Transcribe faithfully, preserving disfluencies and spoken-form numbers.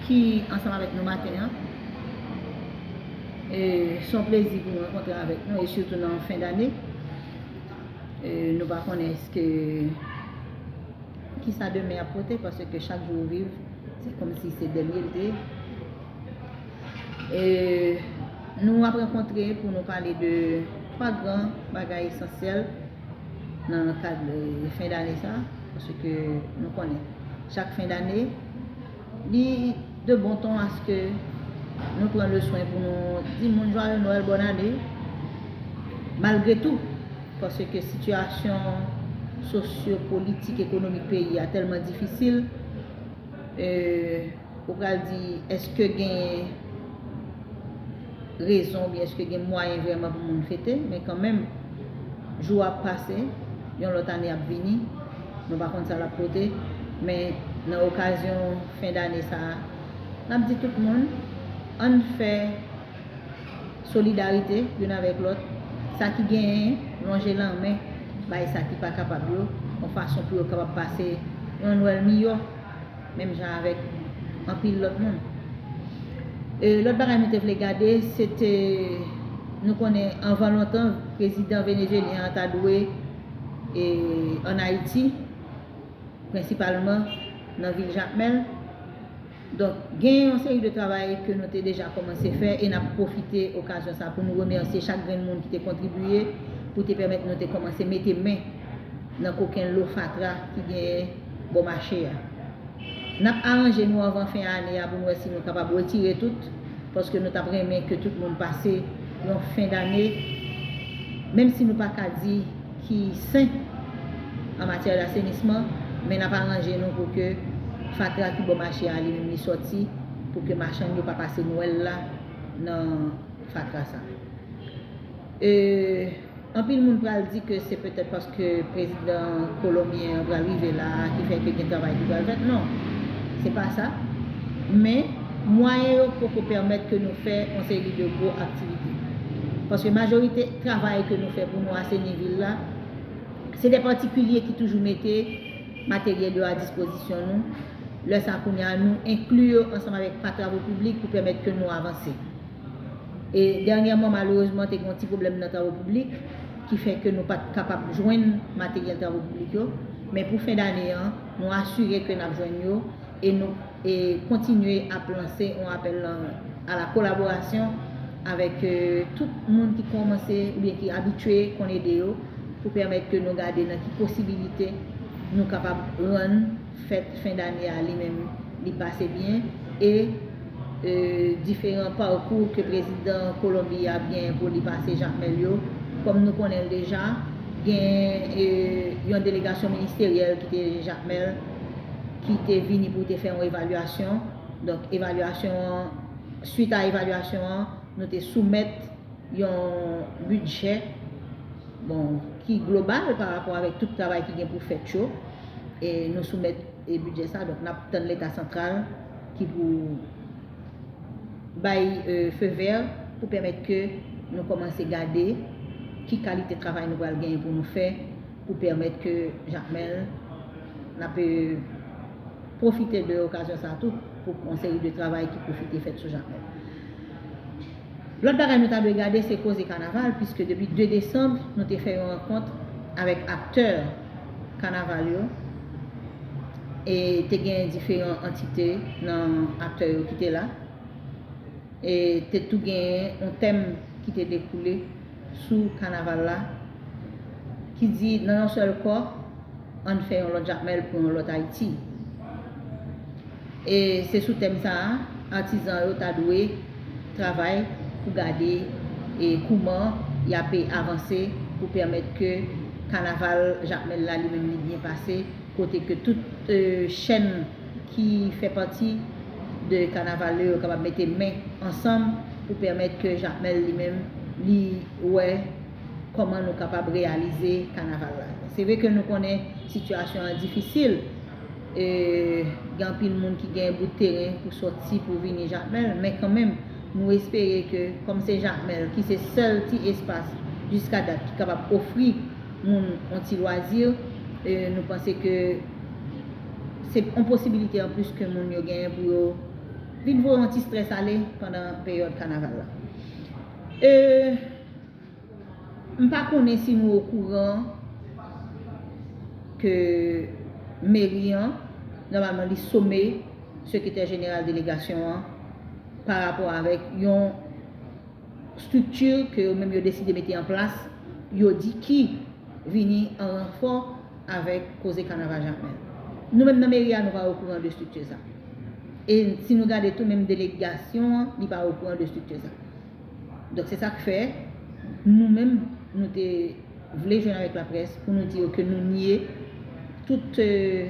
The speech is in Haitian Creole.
ki ansanm avèk nou maten an. E, se yon plezi pou nou rankontre avèk nou, e sitou nan fen dane. E, nou pa konnen èske kisa demen ap pote, paske chak jou ou viv, se kòmsi se dènye l te ye. E, nou ap rankontre pou nou pale de twa gran bagay esansyèl nan kad, e, fen dane sa, paske nou konnen chak fen dane, li de bon ton aske nou pran le swen pou nou di moun jwaye Nwèl, bòn ane, malgre tou, paske sitiyasyon sosyo-politik, ekonomik peyi a tèlman difisil, e, ou pral di, èske gen rezon oubyen èske gen mwayen vrèman pou moun fete, men kanmenm, jou ap pase, yon lòt ane ap vini, nou pa konn sa l ap pote, men nan okazyon fen dane sa a, n ap di tout moun, ann fè solidarite youn avèk lòt, sa ki genyen, lonje lanmen bay sa ki pa kapab yo, yon fason pou yo kapab pase yon Nwèl miyò, menm jan avèk anpil lòt moun. E, lòt bagay nou te vle gade, se te, nou konnen anvan lontan, prezidan venezuelyen an ta dwe, e, ann Ayiti, prensipalman nan vil Jakmèl. Donk, gen yon seri de travay ke nou te deja kòmanse fè e n ap pwofite okazyon sa pou nou remèsye chak grenn moun ki te kontribiye pou te pèmèt nou te kòmanse mete men nan kokenn lo fatra ki genyen bò mache a. N ap aranje nou anvan fen ane a pou n wè si nou kapab retire tout, paske nou t ap renmen ke tout moun pase yon fen dane, menm si nou pa ka di ki sen an matyè dasenisman, men n ap aranje nou pou ke fatra ki bò mache a li menm li sòti, pou ke machann yo pa pase Nwèl la nan fatra sa. E, anpil moun pral di ke se petèt paske prezidan kolonbyen an pral rive la a ki fè ke gen travay ki pral fèt. Non, se pa sa. Men, mwayen yo poko pèmèt ke nou fè yon seri de gwo aktivite. Paske majorite travay ke nou fè pou nou aseni vil la, se de patikilye ki toujou mete materyèl yo a dispozisyon nou. Lè sa kounye a, nou enkli yo ansanm avèk pa travo piblik pou pèmèt ke nou avanse. E dènyèman, malerezman, te gen yon ti pwoblèm nan travo piblik ki fè ke nou pa t kapab jwenn materyèl travo piblik yo. Men pou fen dane an, nou asire ke n ap jwenn yo e nou e kontinye ap lanse yon apèl a la kolaborasyon avèk, e, tout moun ki kòmanse oubyen ki abitye konn ede yo pou pèmèt ke nou gade nan ki posibilite nou kapab rann fèt fen dane a li menm li pase byen e, e, diferan pakou ke prezidan Kolonbi a ap genyen pou li pase Jakmèl yo. Kòm nou konnen l deja, gen, e, yon delegasyon ministeryèl ki te Jakmèl ki te vini pou te fè yon evalyasyon. Donk, evalyasyon an, swit a evalyasyon an, nou te soumèt yon bidjè, bon, ki global pa rapò avèk tout travay ki gen pou fèt yo. E nou soumèt, e, bidjè sa, donk n ap tann Leta santral ki pou bay, e, feu vert pou pèmèt ke nou kòmanse gade ki kalite travay nou pral genyen pou nou fè pou pèmèt ke Jakmèl, n ap, e, pwofite de okazyon sa tou pou yon seri de travay ki pwofite fèt sou Jakmèl. Lòt bagay nou ta dwe gade se koze kanaval, piske depi de desanm, nou te fè yon rankont avèk aktè kanaval yo, e te gen diferan antite nan aktè yo ki te la. E te tou gen yon tèm ki te dekoule sou kanaval la, ki di, nan yon sèl kò, ann fè yon lòt Jakmèl pou yon lòt Ayiti. E se sou tèm sa a, atizan yo ta dwe travay pou gade e kouman y ape avanse pou pèmèt ke kanaval Jakmèl la li menm li byen pase, kote ke tout, e, chèn ki fè pati de kanaval yo, yo kapab mete men ansanm pou pèmèt ke Jakmèl li menm li wè kòman nou kapab reyalize kanaval la. Se vre ke nou konnen sitiyasyon an difisil, e, gen anpil moun ki gen bout teren pou sòti pou vini Jakmèl, men kanmenm, nou espere ke, kòm se Jakmèl ki se sèl ti espas jiska dat ki kapab ofri moun yon ti lwazi, e, nou panse ke se yon posibilite anplis ke moun yo genyen pou yo vin voye yon ti strès ale pandan peryòd kanaval la. E, m pa konnen si nou okouran ke meri an, nòmalman, li some sekretè jeneral delegasyon an pa rapò avèk yon estrikti ke yo menm yo deside mete an plas, yo di ki vini an ranfò avèk koze kanaval Jakmèl. Nou menm nan meri a, nou pa okouran de estrikti sa. E si nou gade tou, menm delegasyon an, li pa okouran de estrikti sa. Donk, se sa k fè, nou menm, nou te vle jwenn avèk laprès pou nou di yo ke nou nye tout, euh,